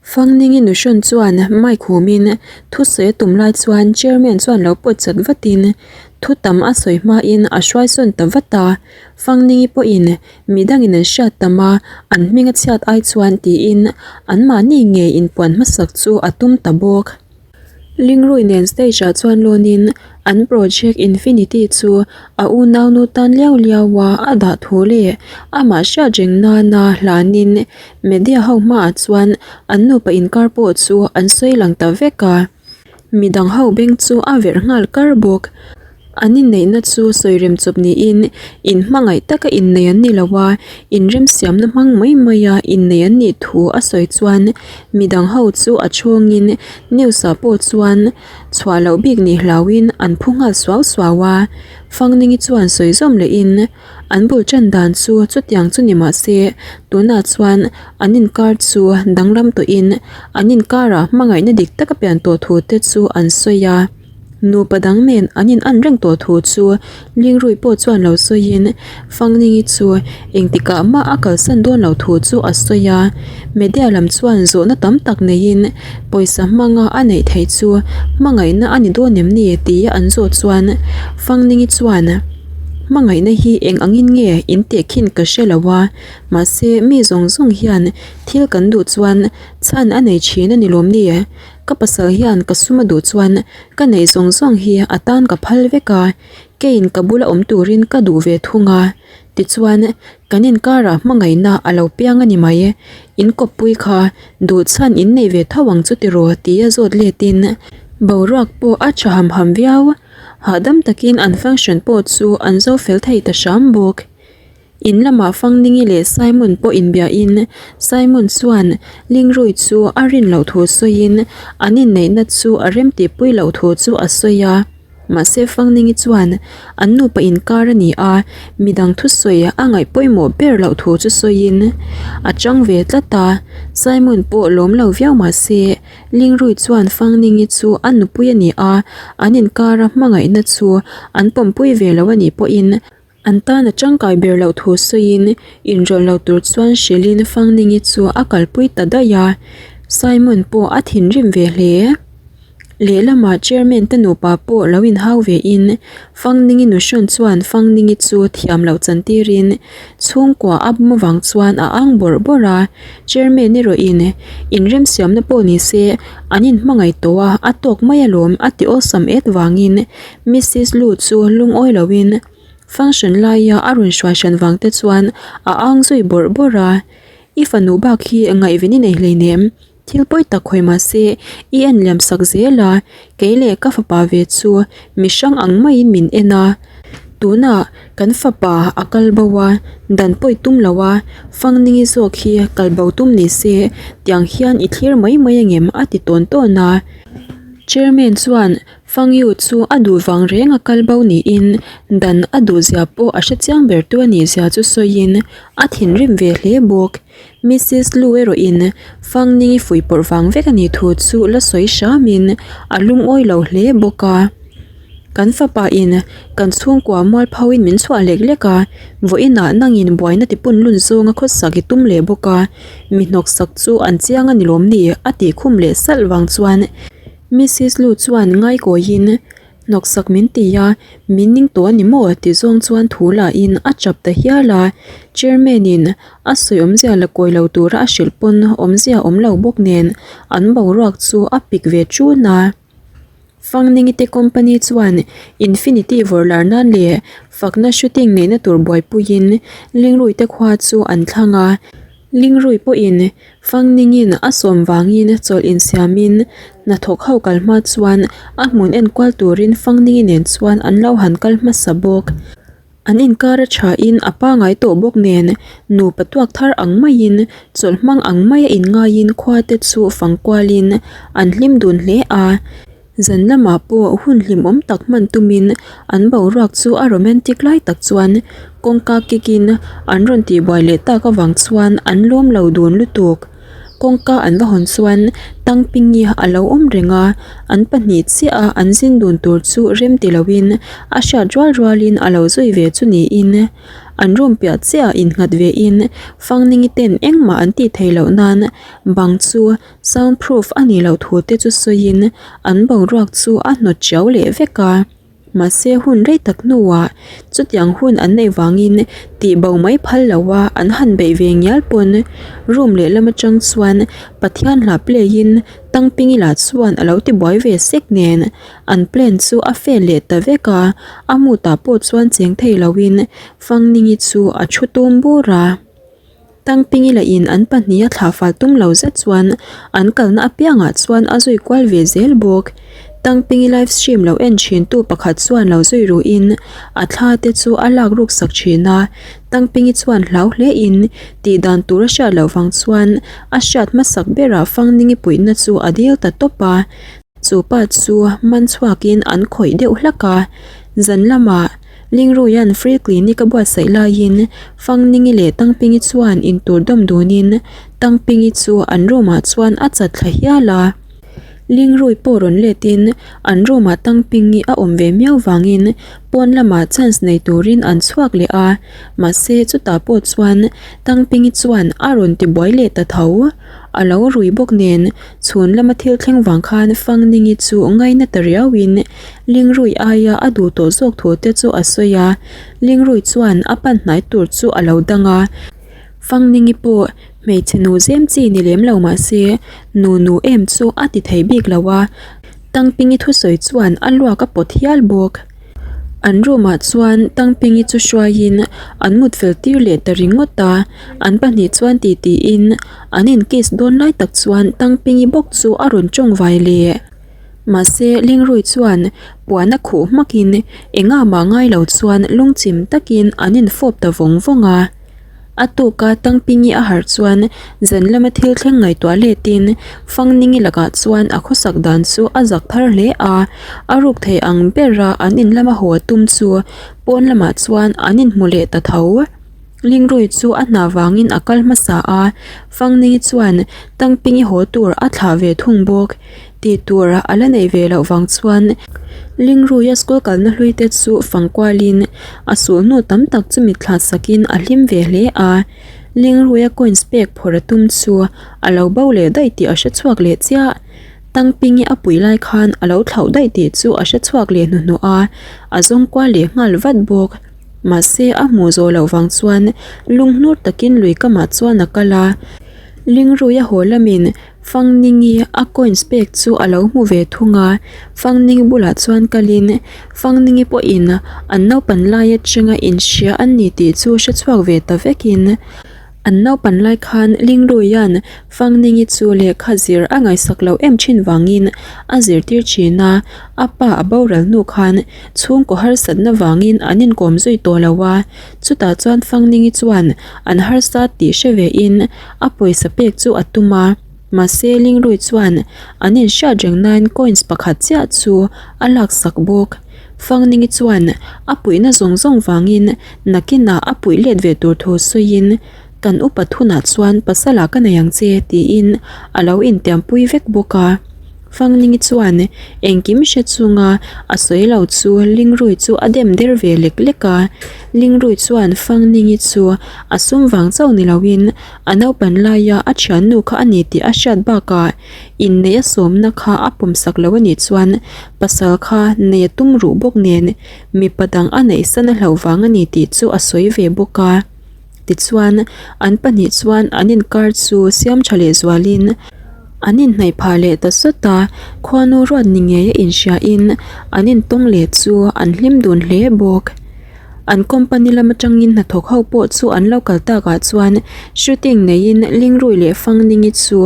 Fangningi nuhrawn chuan mic humin thusawi a tum lai chuan chairman chuan lo pawt chat vatin thu tam a sawi hmain a hruai sawn ta vat a. Fangningi pawhin midangin an hriat tam a, an hming a chhiat ai chuan tiin anmahni ngei inpuan hmasak chu a tum ta bawk. Lingrui nen stage ah chuan lawnin an project Infinity chu a unaunu tan liau liau a a dah thu leh amah hriat reng nana hlanin media ho hmaah chuan an nupa inkar pawh chu an sawi lang ta vek a. Midang ho beng chu a verh nghal kar bawk. An inneihna chu sawi rem chawp niin inhmangaih taka innei an ni lo a, inremsiamna hmang mai maia innei an nih thu a sawi chuan midang ho chu a chhawngin news ah pawh chuan chhuah loh bik nih hlauhin an phu nghal suau suau a. Fangningi chuan sawi zawm lehin an bul tan dan chu chutiang chu ni mah se tunah chuan an inkar chu danglam tawhin an inkarah hmangaihna dik taka pian tawh thu te chu an sawi a. Nupa dang nen an in an reng tawh thu chu Lingrui pawh chuan lo sawiin Fangningi chu engtikah mah a kalsan dawn lo thu chu a sawi a. Media lam chuan zawhna tam tak neiin pawisa hmanga a neih theih chu hmangaihna a ni dawn em ni tia an zawh chuan Fangningi chuan Hmangaihna hi eng angin nge in tehkhin ka hre lo a, mahse mi zawng zawng hian thil kan duh chuan chhan a nei thin a ni lawm ni? Ka pasal hian ka sum a duh chuan ka neih zawng zawng hi a tan ka phal vek a, keiin ka bula awm turin ka duh ve thung a. Tichuan, kan inkarah hmangaihna a lo piang a ni mai. In kawppui kha duh chhan in nei ve tho ang chu tiraw tia zawt letin boruak pawh a tha ham ham viau. Hahdam takin an function pawh chu an zo fel thei ta hram bawk. In lamah Fangningi leh Simon pawh inbiahin Simon chuan Lingrui chu a rin loh thu sawiin an inneihna chu a remtihpui loh thu chu a sawi a. Mahse Fangningi chuan an nupa inkar a ni a, midang thusawi a ngaih pawimawh ber loh thu chu sawiin a chang ve tlat a. Simon pawh lawm lo viau mahse Lingrui chuan Fangningi chu a nupui a ni a, an inkara hmangaihna chu an pawmpui ve lo a nih pawhin An tan a tangkai ber loh thu sawiin inrawlh lo tur chuan hrilhin Fangningi chu a kalpui ta daih a, Simon pawh a thinrim ve hle. Lehlamah Chairman te nupa pawh lo inhau vein Fangningi nuhrawn chuan Fangningi chu thiam loh chantirin chhungkua a bum avang chuan a ang bawrh bawrh a, Chairman erawhin inremsiamna pawh ni se an inhmangaih tawh a, a tawk mai alawm a ti awlsam et vangin Missis Lu chu lungawi loin function laia a rawn hruai hran vang te chuan a ang zui bawrh bawrh a, I fanu bak hi ngaihven i nei hleinem, thil pawi tak hawi mah se i en liam sak zel a, kei leh ka fapa ve chu mi hrang ang maiin min en a, tunah kan fapa a kal bo a, dan pawi tum lo a, Fangningi zawk hi kal bo tum ni se tiang hian i thlir mai mai angem a ti tawn tawn a, Chairman chuan Fangyu chu a duh vang reng a kal bo niin dan a duh zia pawh a hre chiang ber tu a nih zia chu sawiin a thinrim ve hle bawk. Missis Lu erawhin Fangningi fuihpawrh vang vek a nih thu chu la sawi hramin a lungawi lo hle bawk a. Kan fapa in kan chhungkua mualphoin min chhuah lek lek a, vawiinah nangin buaina tipun lun zawnga khawsak i tum leh bawk a, mi hnawksak chu an chiang a ni lawm ni a tih khum leh salh vang chuan Missis Lu chuan ngaikawiin, Hnawksak min ti a, min ning tawh a ni maw? ti zawng chuan thu lahin a chap ta hial a. Chairman-in a sawi awmzia la kawi lo tura a hrilh pawn awmzia awm lo bawk nen an boruak chu a pik ve ṭun a. Fangningi te company chuan Infinity vawrh lar nan leh fakna shooting neihna tur buaipuiin Lingrui te khua chu an thlang a. Lingrui pawhin Fangningin a sawm vangin chawlh insiamin hnathawk ho kal hma chuan a hmun enkual turin Fangningi nen chuan an lo han kal hmasa bawk. An inkar a thain a pangai tawh bawk nen nupa tuak thar ang maiin chawlh hmang ang maia inngaiin khua te chu fang kualin an hlim dun hle a. Zan lamah pawh hun hlimawm tak hman tumin an boruak chu a romantic lai tak chuan kawngka kikin an rawn tihbuai leh tak avang chuan an lawm lo dun lutuk. Kawngka an va hawn chuan Tangpingi a lo awm reng a, an pahnih chiah a an zin dun tur chu rem ti loin a hriat rual rualin a lo zui ve chu niin. An room piah chiah ah innghat ve in Fangningi ten engmah an tih theih loh nan bang chu sound proof a nih loh thu te chu sawiin an boruak chu a hnawt tiau leh vek a. Mahse hun rei tak hnuah chutiang hun an neih vangin tih bo mai phal lo a an han beih ve ngial pawn room lehlam atang chuan Pathian hla play in Tangpingi lah chuan a lo ti buai ve sek nen an plan chu a fail leh ta vek a, a mood ah pawh chuan cheng thei lo in Fangningi chu a thu tum bur a. Tangpingi lah in an pahniha thlah fal tum lo zet chuan an kalna apiangah chuan a zui kual ve zel bawk. Tangpingi live stream lo en thin tu pakhat chuan lo zui ruh in a thla te chu a lak ruk sak thin a. Tangpingi chuan hlau hle in tih dan tur a hriat loh vang chuan a hriat hmasak berah Fangningi puihna chu a dil ta tawp a. Chu pa chu man chhuak in an khawih deuh hlak a. Zan lamah. Lingruia'n free clinic a buatsaih laiin Fangningi leh Tangpingi chuan intur dawm dunin Tangpingi chu an room ah chuan a chat thla hial a. Lingrui pawh rawn letin an room ah Tangpingi a awm ve miau vangin pawn lamah chance nei turin an chhuak leh a, mahse chutah pawh chuan Tangpingi chuan a rawn ti buai leh ta tho. A lo rui bawk nen chhun lama thil thleng vang khan Fangningi chu ngaina ta riauin Lingrui aia a duh tawh zawk thu te chu a sawi a, Lingrui chuan a pan hnai tur chu a lo dang a. Fangningi pawh hmeichhe nu zem chi ni lem lo mah se nu nu em chu a ti thei bik lo a, Tangpingi thusawi chuan a luak a pawt hial bawk. An room ah chuan Tangpingi chu hruaiin an mut fel tir leh ta ringawt a, an pahnih chuan ti tiin an in kiss dawn lai tak chuan Tangpingi bawk chu a rawn tawng vai leh. Mahse, Lingrui chuan puan a khuh hmakin engah mah ngai lo chuan lungchim takin an infawp ta vawng vawng a. A tuka Tangpingi a harh chuan zan lama thil thleng ngaihtuah letin Fangningi lakah chuan a khawsak dan chu a zak thar hle a. A ruk thei ang bera an in lama haw tum chu pawn lamah chuan an inhmu leh ta tho. Lingrui chu a hna vangin a kal hmasa a, Fangningi chuan Tangpingi haw tur a thlah ve thung bawk. Tih tur a la neih ve loh vang chuan Lingruia school kalna hlui te chu fang kualin a sulhnu tam tak chu mitthla sakin a hlim ve hle a. Lingruia coins pek phawrh a tum chu a lo bo leh daih tih a hre chhuak leh chiah. Tangpingi a pui lai khan a lo thlauh daih tih chu a hre chhuak leh hnuhnawh a, a zawng kual leh nghal vat bawk. Mahse a hmuh zawh loh vang chuan lunghnur takin lui kamah chuan a kal a. Lingruia haw lamin Fangningi a coins pek chu a lo hmu ve thung a, Fangningi bulah chuan kalin Fangningi pawhin an naupan lai atanga inhria an ni tih chu hre chhuak ve ta vekin an naupan lai khan Lingruia'n Fangningi chu lehkha zir a ngaihsak loh em thin vangin a zirtir thin a, a pa a boral hnu khan chhungkaw harsatna vangin an inkawm zui tawh lo a, chutah chuan Fangningi chuan an harsa tih hre vein A pawisa pek chu a tum a, mahse Lingrui chuan an inhriat reng nain coins pakhat chiah chu a laksak bawk. Fangningi chuan a puihna zawng zawng vangin nakinah a puih let ve tur thu sawiin, Kan upa thunah chuan pasala ka nei ang che tiin a lo intiampui vek bawk a. Fangningi chuan engkim hre chunga a sawi lo chu Lingrui chu a dem der ve lek lek a. Lingrui chuan Fangningi chu a sum vang chauh ni loin a naupan laia a thiannu kha a ni tih a hriat bakah inneih a sawmna kha a pawmsak lo a nih chuan pasal kha nei a tum ruh bawk nen mipa dang a neihsan a hlauh vang a ni tih chu a sawi ve bawk a. Tichuan, an pahnih chuan an inkar chu siam tha leh zualin an inhnaih phah leh ta sawt a, khuanu ruat ni ngei a inhriain an intawng leh chu an hlim dun hle bawk. An company lam atangin hnathawk ho pawh chu an lo kal takah chuan shooting neiin Lingrui leh Fangningi chu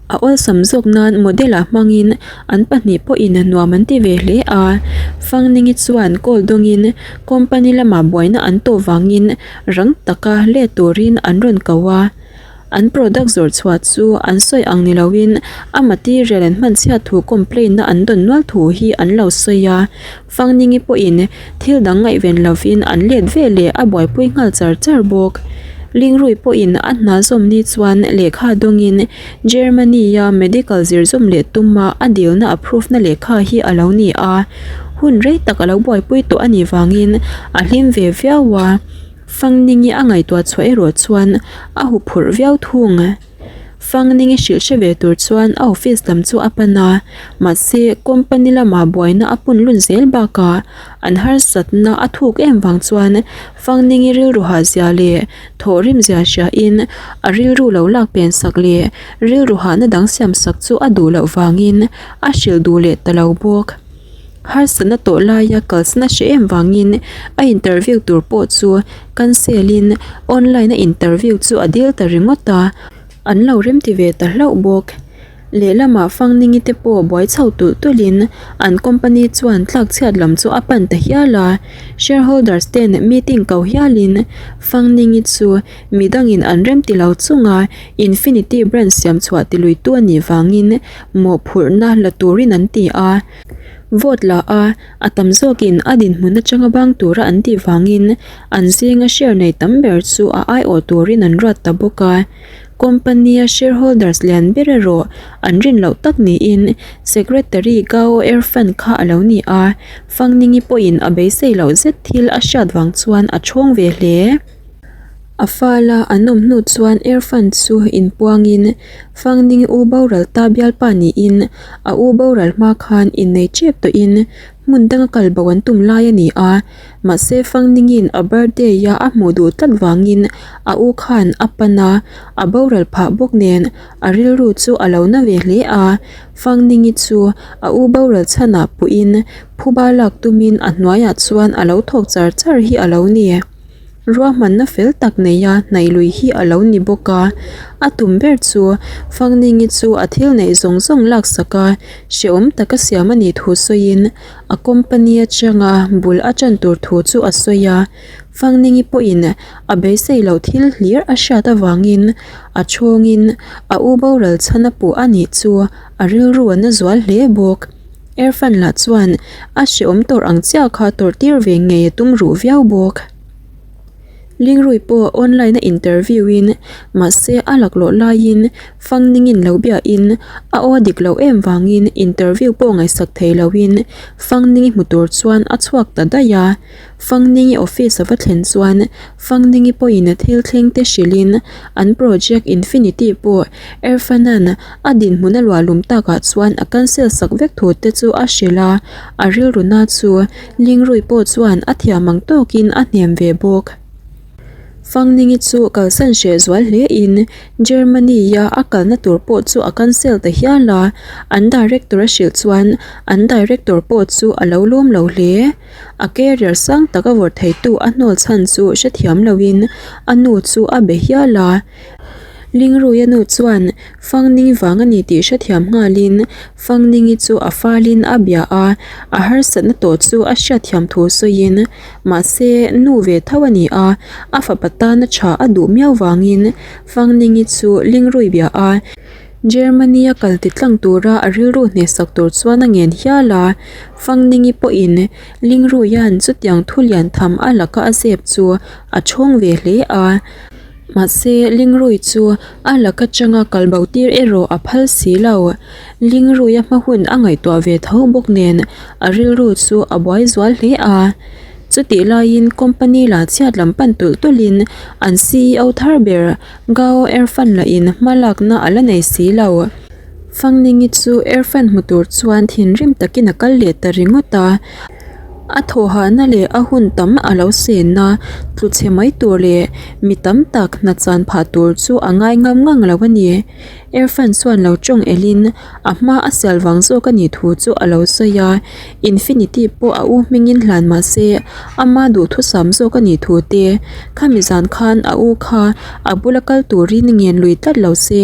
A awlsam zawk nan model ah hmangin an pahnih pawhin nuam an ti ve hle a, Fangningi chuan call dawngin company lamah buaina an tawh vangin rang taka let turin an rawn ko a, an product zawrh chhuah chu an sawi ang ni loin a material an hman chhiat thu complaint na an dawn nual thu hi an lo sawi a, Fangningi pawhin thil dang ngaihven lovin an let ve leh a buaipui nghal char char bawk. Lingrui pawhin a hna zawm ni chuan lehkha dawngin Germany-a medical zir zawm leh tuma a dilna approve na lehkha hi a lo ni a, hun rei tak a lo buaipui tawh a nih vangin a hlim ve viau a. Fangningi a ngaihtuah chhuah erawh chuan a huphurh viau thung. Fangningi hrilh hre ve tur chuan a office lam chu a pan a, mahse company lamah buaina a pun lun zel bakah an harsatna a thuk em vang chuan Fangningi rilru hah zia leh thawhrim zia hriain a rilru lo lak pen sak leh rilru hahna dang siam sak chu a duh loh vangin a hrilh duh leh ta lo bawk. Harsatna tawh laia kalsana hre em vangin a interview tur pawh chu cancel in online a interview chu a dil ta ringawt a, an lo remti ve ta hlauh bawk. Lehlamah Fangningi te pawh buai chho tulh tulh in an company chuan tlak chhiat lam chu a pan ta hial a, shareholders ten meeting ko hial in Fangningi chu midangin an remti lo chunga Infinity brand siam chhuah tiluitu a nih vangin mawhphurhna la turin an ti a. Vote la a, a tam zawkin a dinhmun atanga bang tura an tih vangin an zinga share nei tam ber chu a aiawh turin an ruat ta bawk a. Company-a shareholders lian ber erawh an rin loh tak niin Secretary Gao Erfan kha a lo ni a, Fangningi pawhin a beisei loh zet thil a hriat vang chuan a chhawng ve hle. A fala an awm hnu chuan Erfan chu inpuangin Fangning u boral ta bialpa niin a u boral hma khan innei tep tawhin hmun danga kal bo an tum lai a ni a, mahse Fangningin a birthday-a a hmuh duh tlat vangin a u khan a pan a, a boral phah bawk nen a rilru chu a lo na ve hle a, Fangningi chu a u boral chhanah puhin phuba lak tumin a hnuaiah chuan a lo thawk char char hi a lo ni. Ruahmanna fel tak neia hnaih lui hi a lo ni bawk a, a tum ber chu Fangningi chu a thil neih zawng zawng laksak a, hrehawm taka siam a nih thu sawiin a company atanga bul a tan tur thu chu a sawi a. Fangningi pawhin a beisei loh thil hlir a hriat avangin a chhawngin a u boral chhan a puh a nih chu a rilru a na zual hle bawk. Erfan lah chuan a hrehawm tawrh ang chiah kha tawrh tir ve ngei a tum ruh viau bawk. Lingrui pawh online a interview in mahse a laklawh laiin Fangningin lo biahin a aw dik loh em vangin interview pawh ngaihsak thei loin Fangningi hmu tur chuan a chhuak ta daih a. Fangningi office a va thlen chuan Fangningi pawhin thil thleng te hrilhin an project Infinity pawh Erfanan a dinhmun a luahlum takah chuan a cancel sak vek thu te chu a hrilh a, a rilru na chu Lingrui pawh chuan a thiam ang tawkin a hnem ve bawk. Fangningi chu kalsan hreh zual hle in Germany-a a kalna tur pawh chu a cancel ta hial a, an director a hrilh chuan an director pawh chu a lo lawm lo hle. A carrier sang tak a vawrh theitu a hnawl chhan chu hrethiam loin a nu chu a be hial a. Lingruia nu chuan Fangning vang a ni tih hrethiam nghalin Fangningi chu a falin a bia a, a harsatna tawh chu a hriatthiam thu sawiin mahse nu ve tho a ni a, a fapa tana tha a duh miau vangin Fangningi chu Lingrui bia a. Germany a kal ti tlang tura a rilru hnehsak tur chuan a ngen hial a, Fangningi pawhin Lingruia'n chutiang thu lian tham a laka a zep chu a chhawng ve hle a. Mahse, Lingrui chu a lak atanga kal bo tir erawh a phal si lo. Lingruia hma hun a ngaihtuah ve tho bawk nen a rilru chu a buai zual hle a. Chutih laiin company la chhiat lam pan tulh tulhin an CEO thar ber Gao Erfan lahin hma lakna a la nei si lo. Fangningi chu Erfan hmu tur chuan thinrim takin a kal leh ta ringawt a. A thawhahna leh a hun tam a lo senna tlu chhe mai tur leh mi tam tak hna chan phah tur chu a ngai ngam ngang lo a ni. Erfan chuan lo tawng elin a hma a sial vang zawk a nih thu chu a lo sawi a, Infinity pawh a u hmingin hlan mah se ama duhthusam zawk a nih thu te, khami zan khan a u kha a bula kal turin ngen lui tlat lo se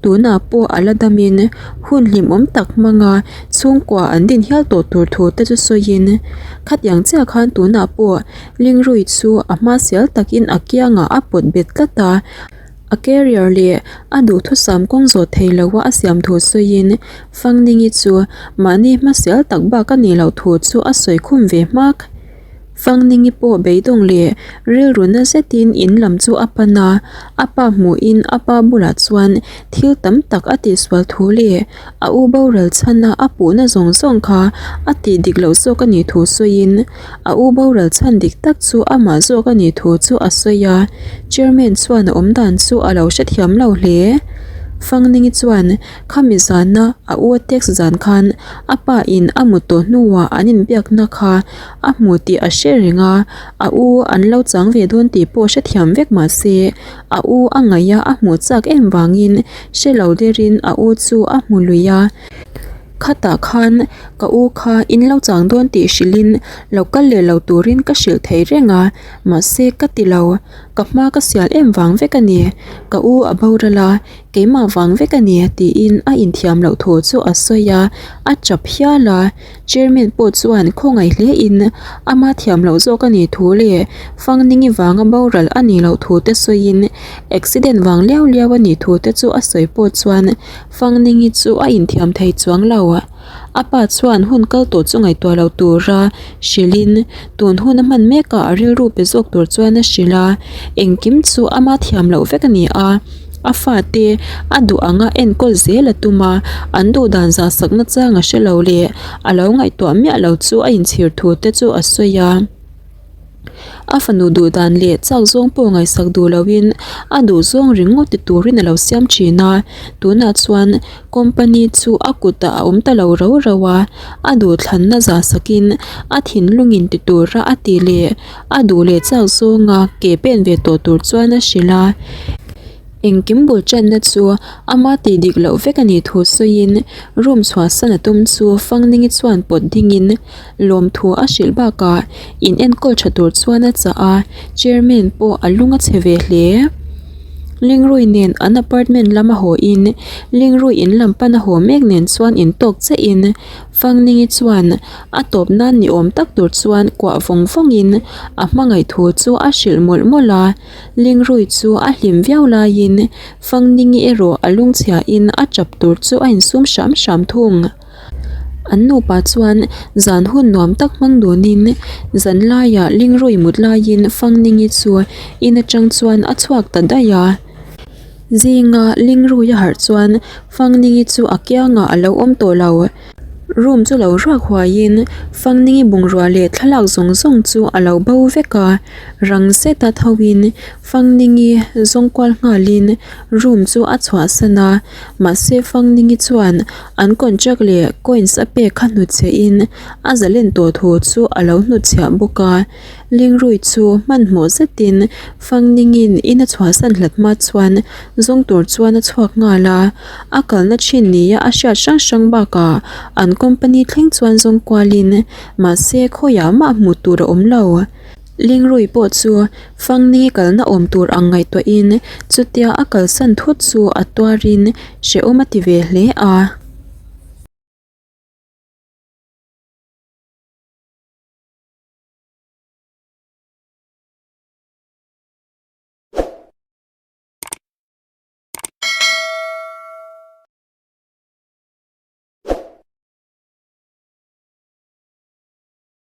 tunah pawh a la damin hun hlimawm tak hmanga chhungkua an din hial tawh tur thu te chu sawiin khatiang chiah khan tunah pawh Lingrui chu a hma sial takin a kiangah a pawt bet tlat a. A carrier leh a duhthusam kawng zawh thei loa a siam thu sawiin Fangningi chu mahni hmasial tak bak a nih loh thu chu a sawi khum ve hmak. Fangningi pawh beidawng leh rilru na zetin in lam chu a pan a, a pa hmuhin a pa bulah chuan thil tam tak a tihsual thu leh a u boral chhana a puhna zawng zawng kha a tih dik loh zawk a nih thu sawiin a u boral chhan dik tak chu amah zawk a nih thu chu a sawi a, chairman chuan a awm dan chu a lo hrethiam lo hle. Fangningi chuan khami zana a u a text zan khan a pa in a mut tawh hnuah an inbiakna kha a hmu tih a hre reng a, a u an lo chang ve dawn tih pawh hrethiam vek mah se a u a ngaih a a hmuh chak em vangin hre lo derin a u chu a hmu lui a. Khatah khan ka u kha in lo chang dawn tih hrilhin lo kal leh lo turin ka hrilh thei reng a, mahse ka ti lo, ka hma ka sial em vang vek a ni, ka u a boral a, keimah vang vek a ni tiin a inthiam loh thu chu a sawi a, a chap hial a. Chairman pawh chuan khawngaih hle in ama thiam loh zawk a nih thu leh Fangningi vanga boral a nih loh thu te sawiin accident vang liau liau a nih thu te chu a sawi pawh chuan Fangningi chu a inthiam thei chuang lo. A pa chuan hun kal tawh chu ngaihtuah lo tura hrilhin tun hun a hman mekah a rilru pe zawk tur chuan a hrilh a, engkim chu ama thiam loh vek a ni a. A fate a duh anga enkawl zel a tum a, an duh dan zah sakna chang a hre lo leh a lo ngaihtuah miah lo chu a inchhir thu te chu a sawi a. A fanu duh dan leh chak zawng pawh ngaihsak duh loin a duh zawng ringawt ti turin a lo siam thin a, tunah chuan company chu a kutah a awm ta lo rau rau a, a duhthlanna zah sakin a thinlungin ti tura a tih leh A duh leh chak zawnga ke pen ve tawh tur chuan a hrilh a, engkim bul tanna chu ama tih dik loh vek a nih thu sawiin room chhuahsan a tum chu Fangningi chuan pawt dingin lawmthu a hrilh bakah in enkawl tha tur chuan a chah a, chairman pawh a lung a chhe ve hle. Lingrui nen an apartment lama haw in Lingrui in lam pan a haw mek nen chuan intawk chiah in Fangningi chuan A tawp nan ni awm tak tur chuan kuah vawng vawngin a hmangaih thu chu a hrilh mawlh mawlh a, Lingrui chu a hlim viau laiin Fangningi erawh a lungchhiain a tap tur chu a insum hram hram thung. An nupa chuan zan hun nuam tak hmang dunin zan laiah Lingrui mut laiin Fangningi chu in atang chuan a chhuak ta daih a. Zinga Lingrui a harh chuan Fangningi chu a kiangah a lo awm tawh lo. Room chu lo ruak huaiin Fangningi bungrua leh thlalak zawng zawng chu a lo bo vek a, rang zeta thoin Fangningi zawng kual nghalin room chu a chhuahsan a, mahse Fangningi chuan an contract leh coins a pek kha hnutchhiahin a zalen tawh thu chu a lo hnutchhiah bawk a. Lingrui chu hmanhmawh zetin Fangningin in a chhuahsan hlat hma chuan zawng tur chuan a chhuak nghal a, a kalna thin nia a hriat hrang hrang bakah an company thleng chuan zawng kualin mahse khawiah mah hmuh tur a awm lo. Lingrui pawh chu Fangningi kalna awm tur ang ngaihtuahin chutia a kalsan thut chu a tuarin hrehawm a ti ve hle a.